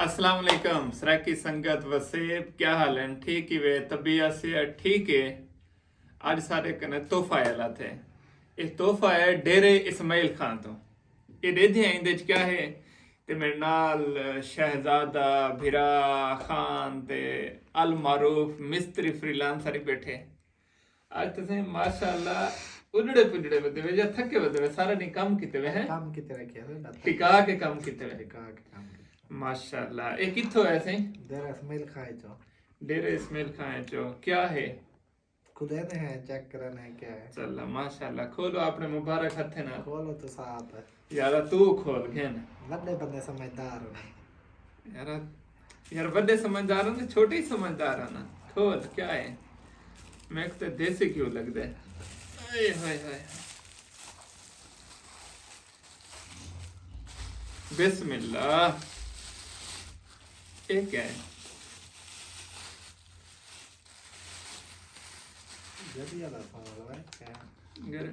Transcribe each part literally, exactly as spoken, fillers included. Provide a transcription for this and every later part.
السلام علیکم سرائیکی سنگت وسیب، کیا حال ہیں؟ ٹھیک ہی وے؟ طبیعت صحت ٹھیک ہے؟ اج سارے کنے تحفہ ہے لاتے۔ یہ تحفہ ہے ڈیرے اسماعیل خان تو۔ یہ دے دیا اندے چ کیا ہے؟ تے میرے نال شہزادہ، بھرا، خان تے المعروف مستری فری لانسر ہی بیٹھے۔ اج تسیں ماشاءاللہ اڈڑے پڈڑے ودے وے یا تھکے ودے وے، سارا ڈینہہ کم کیتے وے ہیں؟ کم کیتے رکھے ہوئے نا۔ ٹکا کے کم کیتے وے۔ ٹکا کے کم کیتے۔ ماشاءاللہ۔ اے کتھوں ہے سیں؟ ڈیرہ اسماعیل خان چوں۔ ڈیرہ اسماعیل خان چوں۔ کیا ہے؟ کھلے نے ہیں، چیک کرن ہے کیا ہے۔ چل ماشاءاللہ، کھولو اپنے مبارک ہتھے نال۔ کھولو تو صاحب۔ یارا تو کھول گھن۔ وڈے بندے سمجھدار ہونے۔ یارا، یار وڈے سمجھدار ہونے، چھوٹے ہی سمجھدار ہونا۔ کھول، کیا ہے؟ میکوں تے دیسی گھیو لگدے۔ اے ہائے ہائے۔ بسم اللہ۔ اے کیا ہے؟ جدی والا سوال ہے کیا؟ گر-،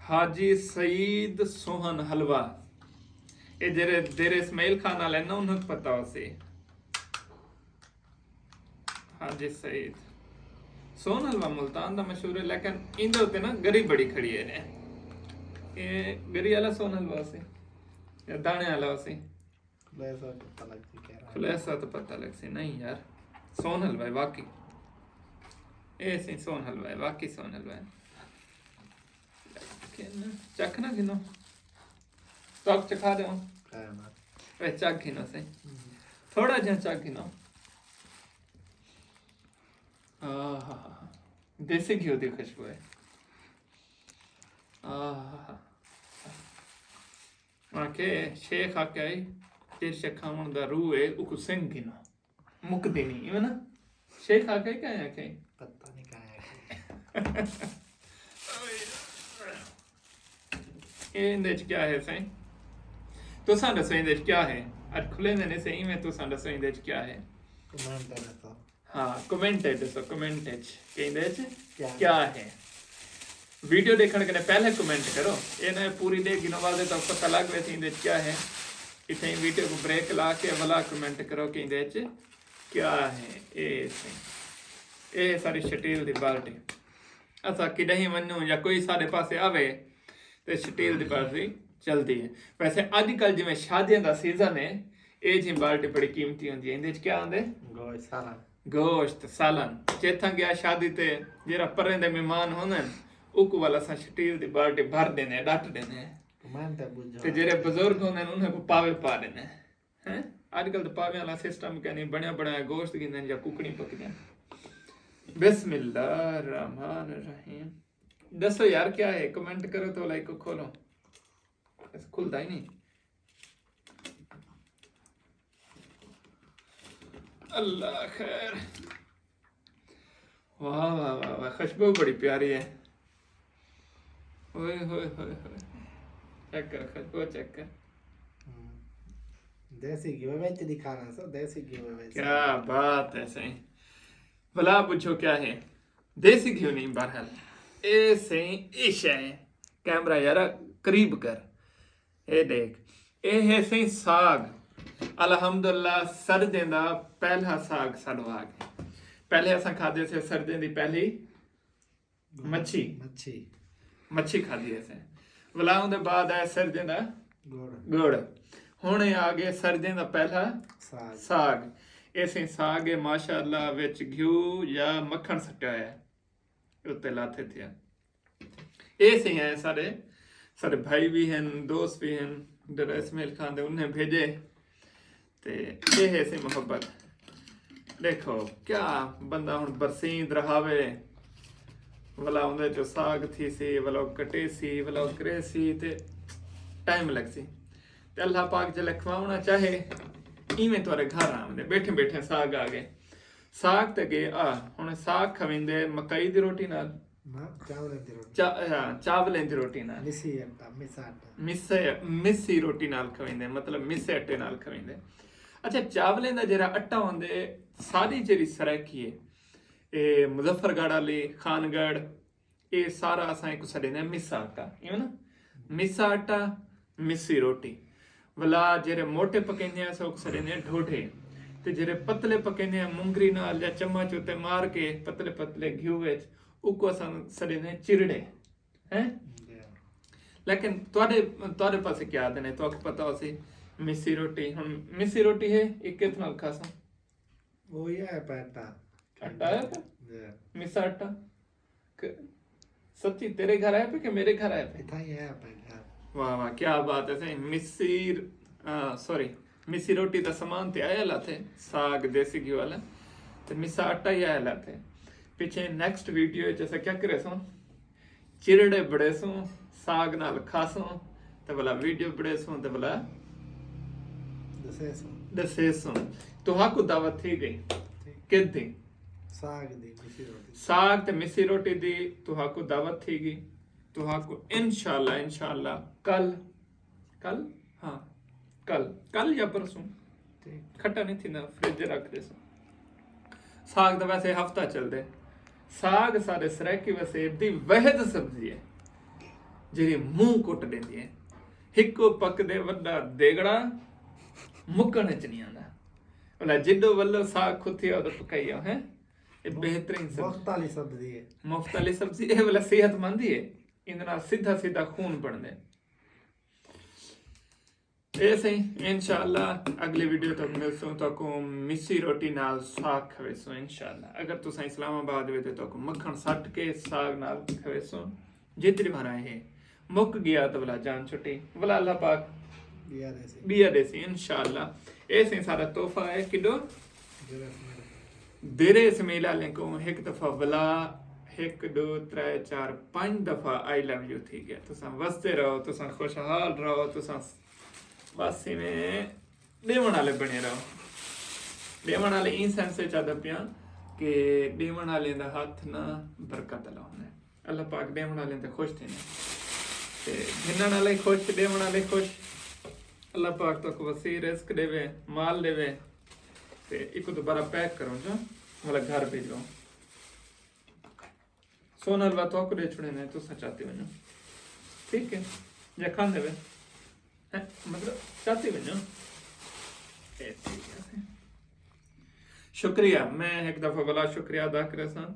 حاجی سعید سوہن حلوہ۔ اے جڑے ڈیرے اسماعیل خان والے نا، انہاں کوں پتہ ہوسی۔ حاجی سعید سوہن حلوہ ملتان دا مشہور ہے، لیکن ایندے اتے نا گری بڑی کھڑی ہے نے۔ اے گری والا سوہن حلوہ ہوسی یا دانے والا ہوسی؟ خلاصہ پتہ لگ سی کہہ رہا ہے۔ خلاصہ تو پتہ لگ سی نہیں یار۔ سوہن حلوہ ہے واقعی۔ اے سی سوہن حلوہ ہے، واقعی سوہن حلوہ ہے۔ لیکن چکھ نہ گھنو۔ تک چکھا دیوں۔ کہہ نا۔ اے چکھ گھنو سی۔ ہوں۔ تھوڑا جہاں چکھ گھنو۔ آہا۔ دیسی گھیو دی خوشبو ہے۔ آہا۔ آکھے شیخ آکھے، جیڑھے شے کھاوݨ دا روح ہے، اوکوں سنگ گھنو۔ مکدی نہیں، ایویں نا؟ شیخ آکھے کیا آکھے؟ پتہ نہیں کیا آکھے۔ اے ایندے اچ کیا ہے سائیں؟ تساں ݙسو ایندے اچ کیا ہے؟ اڄ کھلیندے نے سائیں، ایویں تساں ݙسو ایندے اچ کیا ہے؟ کمنٹ تے ݙسو۔ ہاں، کمنٹ اچ ݙسو، کمنٹ اچ کہ ایندے اچ کیا کیا ہے؟ ویڈیو ݙیکھݨ کنے پہلے کمنٹ کرو۔ اے نہ پوری ݙیکھ گھنو، واضح طور پتہ لڳ ویسی ایندے اچ کیا ہے۔ اتھیں ویڈیو کوں بریک لا کے ولا کمنٹ کرو کہ ایندے اچ کیا ہے۔ اے سائیں، اے ساری سٹیل دی بالٹی۔ اساں کݙاہیں ونڄوں یا کوئی ساݙے پاسے آوے تے سٹیل دی بالٹی چلدی ہے۔ ویسے اڄ کل جیویں شادیاں دا سیزن ہے، اے جھیں بالٹی بڑی قیمتی ہوندی ہے۔ ایندے اچ کیا آندے؟ گوشت سالن۔ گوشت سالن۔ جیتھاں گیا شادی تے، جیڑھا پریں دے مہمان ہوندن، اوکوں ول اساں سٹیل دی بالٹی بھر ݙیندے ہیں، ݙٹ ݙیندے ہیں۔ کمنٹ تے ٻجھو۔ تے جیڑھے بزرگ ہوندن، انہاں کوں پاوے پا ݙیندے ہیں۔ ہیں؟ اڄ کل تے پاویں والا سسٹم کائنی، بݨیا بݨایا گوشت گھندن یا ککڑیں پکدین۔ بسم اللہ الرحمن الرحیم۔ ݙسو یار کیا ہے؟ کمنٹ کرو تو لائک کھولو۔ بس کھلدا ہی نہیں۔ اللہ خیر۔ واہ، واہ، واہ، واہ، خوشبو بڑی پیاری ہے۔ اوئے ہوئے ہوئے ہوئے۔ چیک کر، خوشبو چیک کر۔ ہوں۔ دیسی گھیو وچ دکھانا سو، دیسی گھیو وچ۔ کیا بات ہے سائیں۔ بھلا پچھو کیا ہے؟ دیسی گھیو نہیں، بہرحال۔ اے سائیں، اے شے ہے۔ کیمرہ یارا قریب کر۔ اے ݙیکھ، اے ہے سئیں ساڳ۔ الحمدللہ، سردیں دا پہلا ساڳ ساݙو آ ڳئے۔ پہلے اساں کھادے سے سردیں دی پہلی مچھی۔ مچھی۔ مچھی کھادی اسیں۔ ولا اوندے بعد آئے سردیں دا گڑ۔ گڑ۔ ہݨ اے آ ڳئے سردیں دا پہلا ساڳ۔ ساڳ۔ اے سئیں ساڳ ہے، ماشاءاللہ، وچ گھیو یا مکھݨ سٹیا ہویا ہے۔ اتے لاتھے تھیا۔ اے سئیں ہیں سارے، سارے بھائی بھی ہیں، دوست بھی ہیں، ڈیرہ اسماعیل خان دے انہیں بھیجے۔ تے اے ہے سئیں محبت۔ ݙیکھو، کیا بندہ ہݨ برسیند رہاوے، ولا اوندے چوں ساڳ تھیسی، ولا او کٹیسی، ولا او کریسی، تے ٹائم لڳسی۔ تے اللہ پاک جلے کھواوݨا چاہے، ایویں تہاݙے گھر آوندے، ٻیٹھے ٻیٹھے ساڳ آ ڳئے۔ ساڳ تے ڳئے آ، ہݨ ساڳ کھویندے مکئی دی روٹی نال۔ نہ، چاولیں دی روٹی۔ چا-، ہاں، چاولیں دی روٹی نال۔ مسی آٹا، مس آٹا۔ مسے، مسی روٹی نال کھویندے، مطلب مسے اٹے نال کھویندے۔ اچھا، چاولیں دا جیڑھا اٹا ہوندے، ساری جیڑھی سرائیکی ہے، اے مظفر گڑھ والی، خان گڑھ، اے سارا اساں ایکوں سݙیندے ہیں مسا آٹا، ایویں نا؟ مسا آٹا، مسی روٹی۔ ولا جیرے موٹے پکیندے ہیں سوک سڑیندے ہیں ڈھوڈھے، تے جیرے پتلے پکیندے ہیں مونگری نال یا چمچ اتے مار کے پتلے پتلے گھیو وچ، اوکو اساں سڑیندے ہیں چرڑے۔ ہیں؟ لیکن تواڈے تواڈے پاسے کیا آدھے نے؟ تہاکوں پتہ ہوسی، مسی روٹی، ہن مسی روٹی ہے، اے کت نال کھاساں؟ وہی ہے پیٹا۔ آٹا ہے پہ؟ جی۔ مسا آٹا؟ ک- سچی تیرے گھر آئے پہ کہ میرے گھر آئے پہ؟ اتھا ہی ہے پیٹا۔ واہ واہ، کیا بات ہے سائیں۔ مسی، آ، سوری، مسی روٹی دا سامان تے آیا لاتے، ساگ دیسی گھی والا، تے مسا آٹا ہی آیا لاتے۔ پچھے نیکسٹ ویڈیو وچ اساں کیا کرے سوں؟ چرڑے بڑیسوں، ساگ نال کھاسوں، تے ولا ویڈیو بڑیسوں، تے ولا ݙسیسوں۔ ݙسیسوں۔ تہاکوں دعوت تھی ڳئی۔ ٹھیک۔ کد دی؟ ساگ دی، مسی روٹی۔ ساگ تے مسی روٹی دی تہاکوں دعوت تھی ڳئی۔ تہاکوں انشاءاللہ، انشاءاللہ کل، کل؟ ہاں، کل، کل یا پرسوں۔ ٹھیک۔ کھٹا نہیں تھیندا، فریج رکھ ݙیسوں۔ ساگ دا ویسے ہفتہ چلدے۔ ساگ سارے سرائیکی وسیب دی وحد سبزی ہے، جیڑھی منہ کٹ ݙیندی ہے۔ ہکو پکدے وݙا دیگڑا، مکݨ اچ نہیں آندا۔ ولا جڈو ولو ساگ کھتھی آؤ تے پکائی آؤ، ہیں؟ اے بہترین سبزی۔ مفت والی سبزی ہے۔ مفت والی سبزی، اے ولا صحت مند ہی ہے۔ ایندے نال سیدھا سیدھا خون بݨدے۔ اے سئیں، انشاءاللہ اڳلی ویڈیو تک ملسوں، تہاکوں مسی روٹی نال ساگ کھویسوں انشاءاللہ۔ اگر تساں اسلام آباد وے تے تہاکوں مکھݨ سٹ کے ساگ نال کھویسوں۔ جتنی بھرا ہے، مک ڳیا تاں ولا جان چھٹی، ولا اللہ پاک ٻیا ݙیسی۔ ٻیا ݙیسی انشاءاللہ۔ اے سئیں سارا تحفہ ہے۔ کݙو؟ ڈیرہ اسماعیل آلیں کوں ہک دفعہ ولا، ہک، ݙو، ترے، چار، پنج دفعہ آئی لو یو تھی ڳیا۔ تساں وسدے رہو، تساں خوشحال رہو، تساں بس ایویں ݙیوݨ آلے بݨے رہو۔ ݙیوݨ آلے ایں سینس وچ آہدا پیاں کہ ݙیوݨ آلیں دا ہتھ نہ برکت آلا ہوندا ہے۔ اللہ پاک ݙیوݨ آلیں تے خوش تھیندے۔ تے گھنݨ آلے خوش، ݙیوݨ آلے خوش۔ اللہ پاک تہاکوں وسیع رزق ݙیوے، مال ݙیوے۔ تے ایکوں دوبارہ پیک کروں جو، مطلب گھر بھیجوں۔ سونا حلوہ تہاکوں ݙے چھوڑیندے، تساں چاتی ونڄو۔ ٹھیک ہے؟ یا کھاندے وے؟ ہیں؟ مطلب، چاتی ونڄو۔ اے ٹھیک ہے۔ شکریہ، میں ہک دفعہ ولا شکریہ ادا کریساں،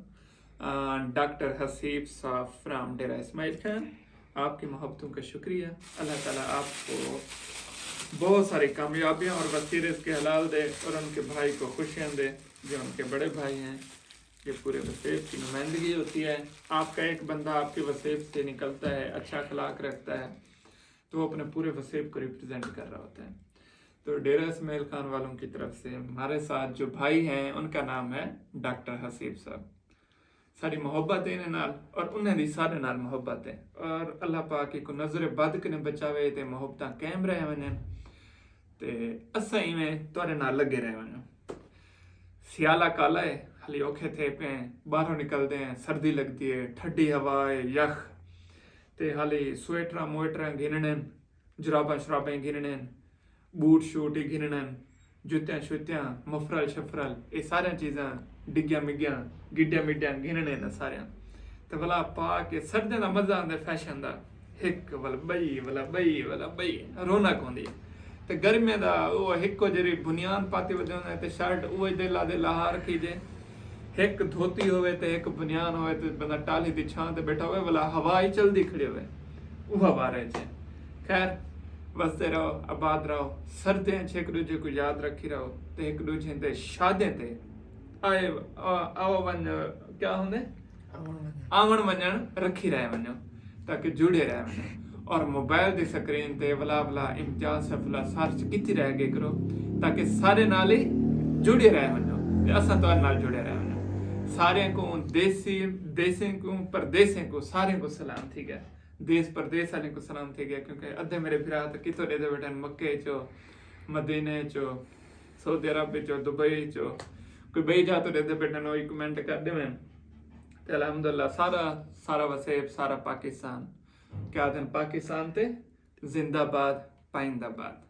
آ، ڈاکٹر حسیب صاحب فرام ڈیرہ اسماعیل خان، آپ کی محبتوں کا شکریہ۔ اللہ تعالیٰ آپ کو بہت ساری کامیابیاں اور وسیع رزق حلال دے اور ان کے بھائی کو خوشیاں دے جو ان کے بڑے بھائی ہیں۔ یہ پورے وسیب کی نمائندگی ہوتی ہے۔ آپ کا ایک بندہ آپ کے وسیب سے نکلتا ہے، اچھا اخلاق رکھتا ہے، تو وہ اپنے پورے وسیب کو ریپرزینٹ کر رہا ہوتا ہے۔ تو ڈیرہ اسماعیل خان والوں کی طرف سے ہمارے ساتھ جو بھائی ہیں، ان کا نام ہے ڈاکٹر حسیب صاحب۔ ساری محبت ہے انہیں نال اور انہیں دی سارے نال محبت ہے۔ اور اللہ پاک کو نظر بد کنے بچاوے تے محبتاں قائم رہ ونجن۔ تے اساں ایویں تہاݙے نال لڳے رہ ونڄوں۔ سیالہ کالا ہے، ہلی اوکھے تھے پئے ہیں، ٻاہروں نکلدے ہیں، سردی لڳدی ہے، ٹھڈی ہوا ہے، یخ، تے ہلی سویٹراں مویٹراں گھنݨن، جراباں شراباں گھنݨن، بوٹ شوٹ ہی گھنݨن، جتیاں شتیاں، مفرل شفرل، اے ساریاں چیزاں ڈگیاں مگیاں، گڈیاں مڈیاں گھنݨن ساریاں۔ تے ولا پا کے سردیاں دا مزہ آندے فیشن دا۔ ہک ول ٻئی، ولا ٻئی، ولا ٻئی، رونق ہوندی ہے۔ تے گرمیاں دا او ہکو جیڑھی بنیان پاتی ودے ہوندے تے شرٹ اوہی دے لا دے لاہا رکھی جے۔ ہک دھوتی ہووے تے ہک بنیان ہووے تے بندہ ٹالھی دی چھاں تے ٻیٹھا ہووے، ولا ہوا ہی چلدی کھڑی ہووے۔ اوہا بارے چ۔ خیر، وسدے رہو، آباد رہو، سردیاں چ ہک ݙوجھے کوں یاد رکھی رہو تے ہک ݙوجھے دے شادیں تے آئے، آ-، آو ونڄ کیا ہوندے؟ آوݨ ونڄݨ۔ آوݨ ونڄݨ رکھی رہ ونڄو تاکہ جڑے رہ ونڄو۔ اور موبائل دی سکرین تے ولا ولا امتیاز سیف اللہ سرچ کیتی رہ ڳئے کرو تاکہ سارے نال ہی جڑے رہ ونڄو تے اساں تہاݙے نال جڑے رہ ونڄوں۔ سارے کوں دیسی، دیسیں کوں، پردیسیں کوں، سارے کوں سلام تھی ڳیا۔ دیس پردیس والے کوں سلام تھی ڳیا کیونکہ ادھے میرے بھرا تے کتھوں ݙیہدے ٻیٹھن، مکے چو، مدینے چو، سعودی عرب وچوں، دبئی چو، کوئی ٻئی جاہ توں ݙیہدے ٻیٹھن، او کمنٹ کر ݙیون۔ تے الحمدللہ سارا، سارا وسیب، سارا پاکستان، کیا آہدن پاکستان تے زندہ باد، پائندہ باد۔